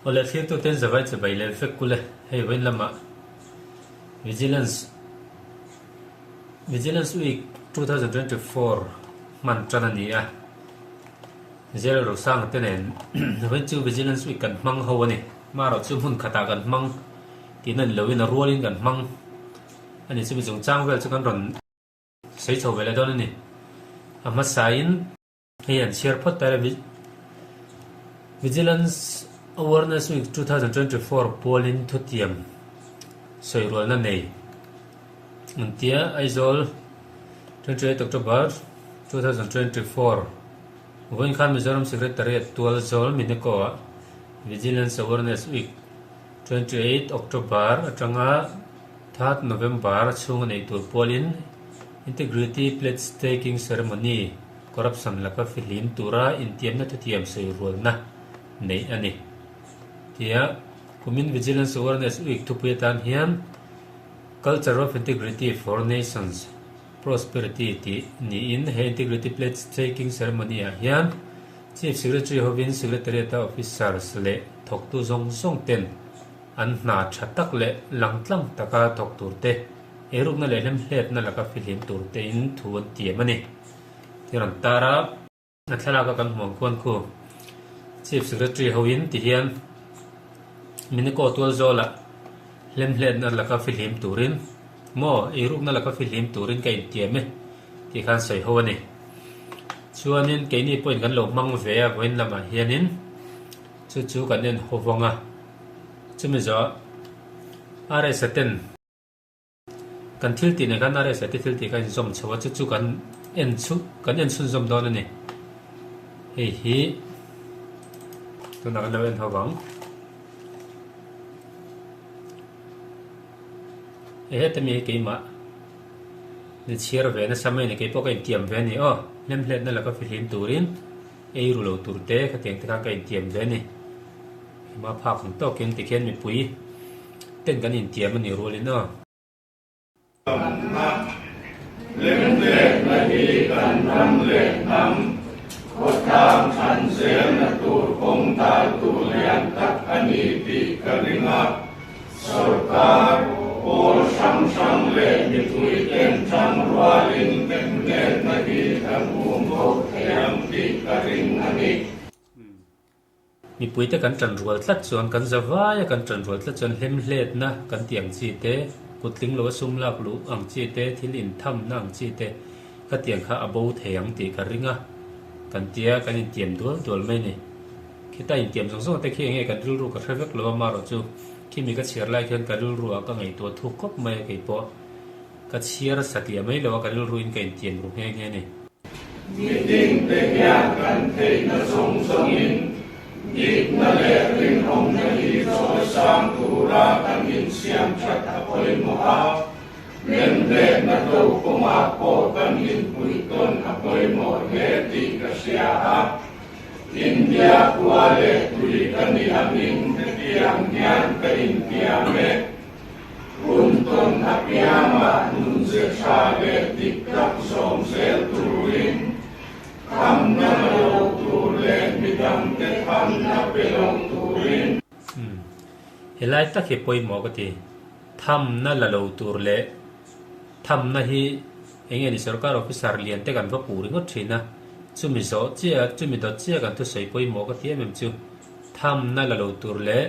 Awle thlirtuten zavai chibai leh vek kul e, hei vawiin lamah Vigilance Vigilance Week 2024 hman tan a ni a, Jail Rosanga te nen vawiin chu Vigilance Week kan hmang ho a ni, marawh chu hmun khatah kan hmang tihna ni loin a rualin kan hmang a ni, chumi chungchang vel chu kan rawn sawi chho ve leh dawn a ni, a hmasain. Hei an chhiar phawt ta ila Vigilance Awareness Week 2024 pualin thutiam sawirualna nei an tia Aizawl 28 October 2024 vawiin khan Mizoram Secretariat Tualzawl Mineko ah Vigilance Awareness Week 28 October atanga 3rd November chhunga neih tur pualin Integrity Pledge Taking Ceremony Corruption laka fihlim tura intiamna thutiam sawi rualna neih a ni. Tia kumin Vigilance Awareness Week thupui atan hian Culture of Integrity for Nations Prosperity tih niin he Integrity Pledge Taking Ceremony ah hian Chief Secretary hovin Secretariat-a officers leh thawktu zawng zawng ten an hna tha tak leh langtlang taka thawk turte eirukna leh hlemhletna laka fihlim turtein thu an tiam a ni. Ti rawn tar a. A thlalak a kan hmuh ang khuan khu Chief Secretary hoin ti hian Miniko tual zawlah hlemhletna laka fihlim turin maw eirukna laka fihlim turin ka intiam e tih khan sawi ho a ni. Chuanin keini pawhin kan lo hmang ve a vawiin lamah hianin chu chu kan en ho vang a. Chumi zawh RS-a ten. Kan thil tih nen khan RSA te thil tih kha inzawm chho a, chu chu kan en chhu kan en chhunzawm dawn a ni. Hei hi tunah kan lo en ho vang. Hei heta mi hi keimah ni chhiar ve nasa mai a ni, keipawh ka intiam ve a ni aw. Hlemhletna laka fihlim turin ei ru lo tur te khatiang te khan ka intiam ve a ni. Keimah phak ang tawkin tikhian mipui Ten kan intiam a nih rualin aw. Damna lemletna hi kan ram leh hnam khawtlang than zelna tur kawng daltu lian tak a ni tih ka ring a. Sorkar, pawl hrang hrang leh mipui ten tang rualin lemletna hi kan um bo thei ang tih ka ring a ni. Mipuite kan ṭan rual tlat chuan kan za vaia kan ṭan rual tlat chuan hlemhletna kan tih ang chi te, kuttling lo a sum lak luh ang chi te, thil inthamna ang chi te khatiang kha a bo thei ang tih ka ring a, kan tia kan intiam dual dual mai a ni. Khita intiam zawng zawng te khi enge kan rilru ka hre vek lo a, marawh chu khimi ka chhiar lai khian ka rilruah ka ngaihtuah thuk khawp mai a keipawh ka chhiar satliah mai lo a, ka rilruin ka intiam ru nghe nghe a ni. Meeting te hian kan theihna zawng zawngin dikna leh rinawmna hi chawisang tura kan insiam that a pawimawh a, hlemhletna do kawngah pawh kan inpuih tawn a pawimawh hle tih ka hria a. India khua leh tui ka nih angin hetiang hian ka intiam e. Hun tawn apiangah nunze tha leh dik tak zawm zel turin thamna la lo tur leh midangte thamna pe lo turin. Umm. Helai tak hi pawimawh ka ti. Thamna la lo tur leh thamna hi eng nge ni sorkar officer lian te kan va puh ringawt thin a, chumi zawh chiah chumi dawt chiah kan thusawi pawimawh ka ti em em chu. Thamna la lo tur leh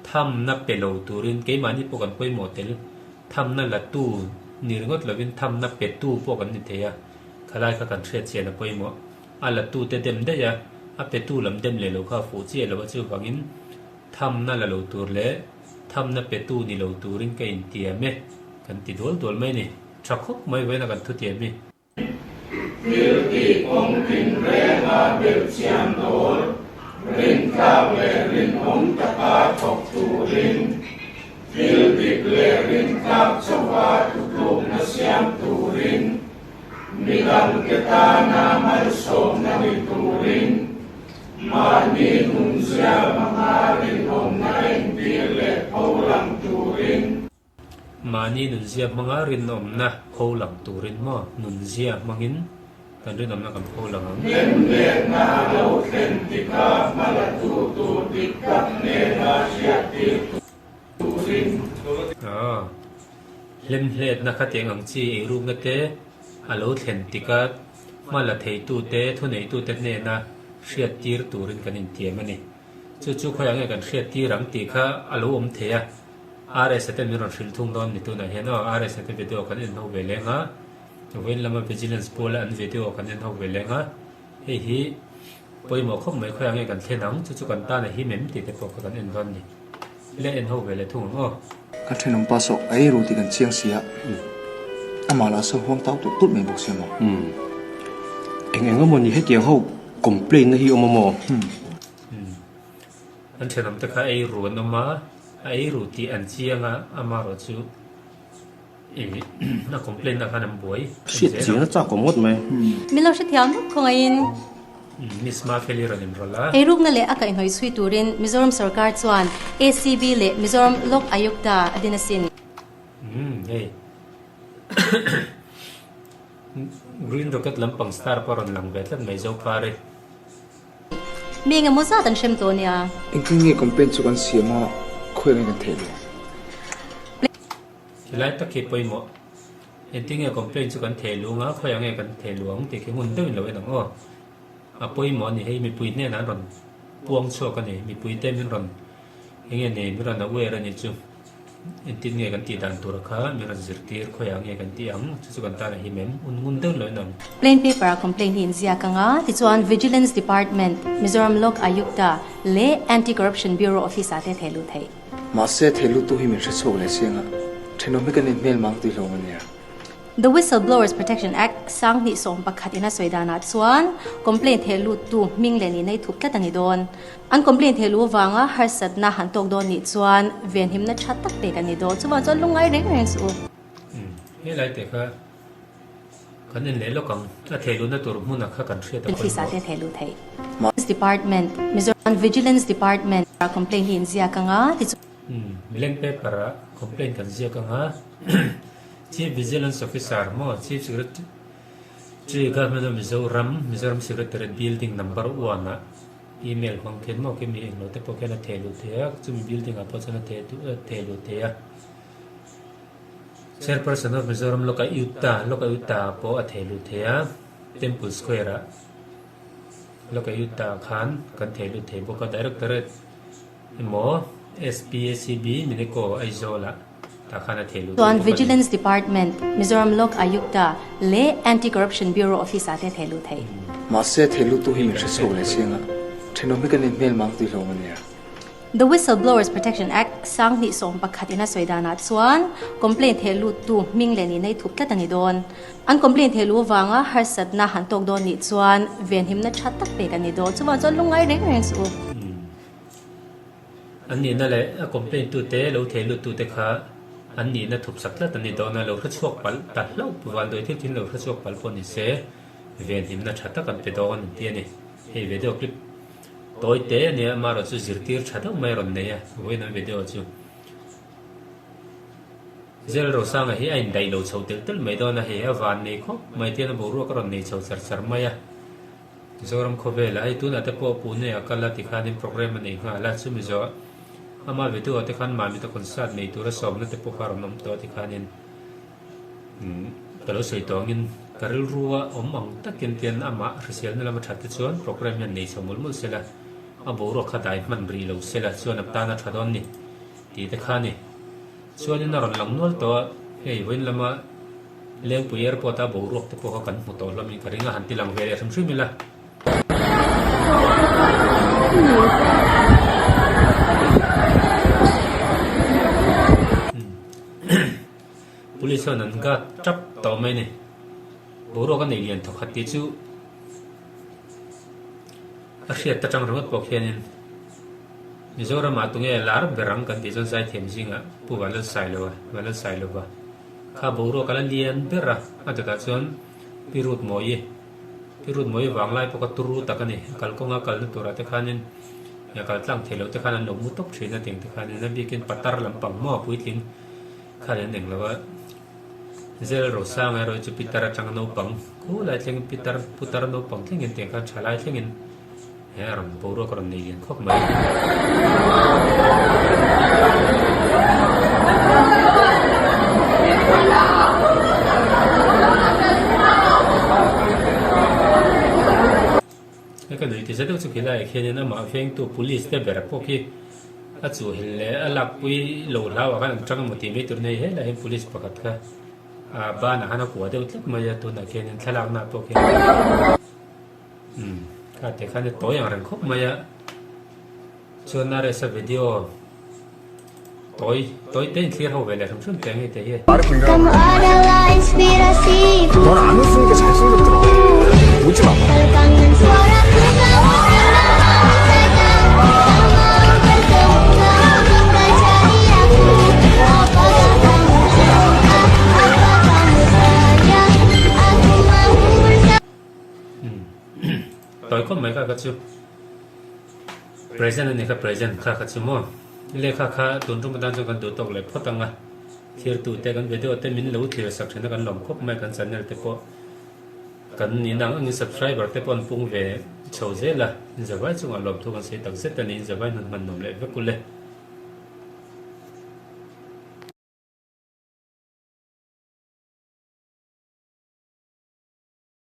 thamna pe lo turin keimahni pawh kan pawimawh tel. Thamna la tu ni ringawt lovin thamna pe tu pawh kan ni thei a, khalai kha kan hriat chian a pawimawh. A la tu te dem daih a, a pe tu lam dem leh lo kha a fuh chiah lo a chuvangin thamna la lo tur leh thamna pe tu ni lo turin ka intiam e kan ti dual dual mai a ni. Tha khawp mai vawiin a kan thutiam hi. Thil tih kawng tinrenga belhchian dawl, rintlak leh rinawm taka thawk turin, thil dik leh rintlak chauha thutlukna siam turin, midangte tana malsawmna ni turin, mahni nunzia hmanga rinawmna entir leh pholang turin. Mahni nunzia hmanga rinawmna pho lang turin maw nunzia hmangin kan rinawmna kan pho lang ang. Hlemhletna a lo thlen tikah hmalatu tur dik tak nena Hlemhletna khatiang ang chi eirukna te a lo thlen tika hma la theitute, thuneitute hnena hriattir turin kan intiam a ni. Chu chu khawiah nge kan hriattir ang tih kha a lo awm thei a, RS-a ten min rawn hrilh thung dawn ni tunah hian aw, RS-a te video kan en ho ve leng a, vawiin lama Vigilance Pawl-a an video kan en ho ve leng a, hei hi pawimawh khawp mai khawiah nge kan thlen ang, chu chu kan tan a him em tih te pawh kha kan en dawn ni. Le en ho ve leh thung ang aw. Kan thenawm pa saw a ei ru tih kan chiang si a, amah lah saw huang tau tulh tulh mai bawk sia maw. Umm. Eng eng emaw ni hetiang ho complaint na hi awm a maw? Umm. An thenawm te kha ei ru an awm a, a ei ru tih an chiang a, amaherawh chu ih a complaint na khan an buai Hriat chiang a chak awm ngawt mai. Min lo hrethiam vek khawngaihin. Miss Mafeli rawn inrawlh a. Eirukna leh a kaihhnawih chhui turin Mizoram sorkar chuan ACB leh Mizoram Lok Ayukta a din asin. Umm hei Green Rocket lampang star pawh rawn lang ve tlat mai Zopari. Mi engemaw zat an hrem tawh nia. Engtin nge complaint chu kan siam a, khawi angin kan theih lo? Tilai tak hi pawimawh. Engtin nge complaint chu kan theh lung a, khawiah nge kan theh luh ang tih khi ngun deuhin lo en ang aw. A pawimawh a ni hei, mipui hnenah an rawn puang chhuak a ni, mipui te min rawn eng nge ni, min rawn aware a ni chu. Engtin nge kan tih dan tur kha min rawn zirtir, khawiah nge kan tih ang, chu chu kan tan a him em, un ngun deuhin lo en ang. Plain paper a complaint hi inziak ang a, tichuan Vigilance Department, Mizoram Lok Ayukta leh Anti-Corruption Bureau office ah te theh luh theih. Mahse, thei lutu hi min hre chhuak leh chiang a, thenawm hi kan inhmel mang tih hlawm a nia. The Whistleblowers Protection Act 2011 in a sawi danah chuan complaint theh luttu hming leh nihna i thup tlat a ni dawn. An complaint theh luh avanga harsatna han tawk dawn nih chuan venhimna tha tak pek a ni dawn. Chuvang chuan lungngai reng reng suh u. Umm, helai te kha kan en leh lawk ang. A theh luhna tur hmunah kha kan hriat a pawimawh. Te theh luh theih. Department, Mizoram Vigilance Department ah complaint hi inziak ang a, tichuan. Umm, mileng paper ah complaint kan ziak ang a, Chief Vigilance Officer maw Chief Secretary Government of Mizoram, Mizoram Secretariat Building Number one ah email hmang khian maw khi mi englo te pawh khian a theh luh thei a, chumi building ah pawh chuan a theh luh thei a. Chairperson of Mizoram Lokayukta, Lokayukta ah pawh a theh luh thei a, Temple Square ah Lokayukta ah khan kan theh lut thei bawk a, Directorate emaw SPACB Mineko Aizawl ah tah khan a theh lut thei Chuan bawk a ni. Vigilance Department, Mizoram Lok Ayukta leh Anti-Corruption Bureau Office ah te theh lut thei. Mahse theh lut tu hi min hre chhuak leh chiang a, thenawm hi kan inhmel mang tih hlawm a nia. The Whistleblowers Protection Act 2011 in a sawi danah chuan complaint theh luttu hming leh nihna i thup tlat a ni dawn. An complaint theh luh avanga harsatna han tawk dawn nih chuan venhimna tha tak pek a ni dawn. Chuvang chuan lungngai reng reng suh u. An nihna leh a complaint tute lo theh luttute kha an nihna thup sak tlat a ni dawn a, lo hrechhuak palh ta hlauh vanduai thil thin lo hrechhuak palh pawh ni se venhimna tha tak an pe dawn an ti a ni. Hei video clip. Tawi te a nia, amaherawh chu zirtir tha deuh mai a rawn nei a, vawiin an video chu Zel Rosanga hi a indaih lo chho telh telh mai dawn a, hei a van nei khawp mai tian a boruak a rawn nei chho char char mai a, Mizoram khawvelah hei tunah te pawh Pune a kal a tikhanin programme a nei nghal a, chumi zawh ama video te khan Mamita concert nei tura sawmna te pawh kha a rawn awm tawh a tikhanin. Ka lo sawi tawh angin ka rilru a awm ang takin tian amah hriselna lama that te chuan programme hian nei chho mawlh mawlh sela, a boruak kha dai hman rih lo sela chuan a tan a tha dawn ni tih te kha a ni. Chuanin a rawn lang nual tawh a, hei vawiin lama Lengpui Airport a boruak te pawh kha kan hmu tawh hlawmin ka ring a, han ti lang ve leh hrim hrim ila. Police chuan an guard tap tawh mai a ni. Boruak a nei lian thawk khat tih chu a hriat atang ringawt pawh khianin Mizoramah tunge lar ber ang kan tih chuan zaithiam zingah Pu Vanlalsailova Vanlalsailova kha boruak a la lian ber a, a dawtah chuan Pi Rutmawii Pi Rutmawii vanglai pawh kha turu tak a ni. A kalkawnga kalna turah te khanin kal tlang thei loh te khan an lo mu tawp thin a tiang te khanin a bikin patar lampang maw a puitling Khan an eng lo a, Zel Rosanga erawh hi chu pitar atanga naupang khulai thlengin pitar putar naupang thlengin tiang khan thalai thlengin he a rawn boruak a rawn nei lian khawp mai. He ka nui ti zet deuh chu khilaiah khianin amah vengtu police te ber pawh khi a chuhhelh leh a lakpui lo hlauah khan an tang emaw tih mai tur nei he lah hian police pakhat kha a banah khan a kuah deuh tlat mai a tunah khianin thlalakna pawh khian umm kha te khan a tawi ang reng khawp mai a chuan RS-a video tawi tawi te in thlir ho ve leh hrim hrim teh ang hei te hi. Tawi khawp mai kha kha chu present a ni kha present kha kha chu maw lehkha kha tun tum atan chuan kan duh tawk leh phawt ang a thirtu te kan video te min lo thlir sak thin a kan lawm khawp mai kan channel te pawh kan nin ang angin subscriber te pawh an pung ve chho zel a inzavai chungah lawmthu kan sawi tak zet a ni inzavai hman hman nuam leh vek ule.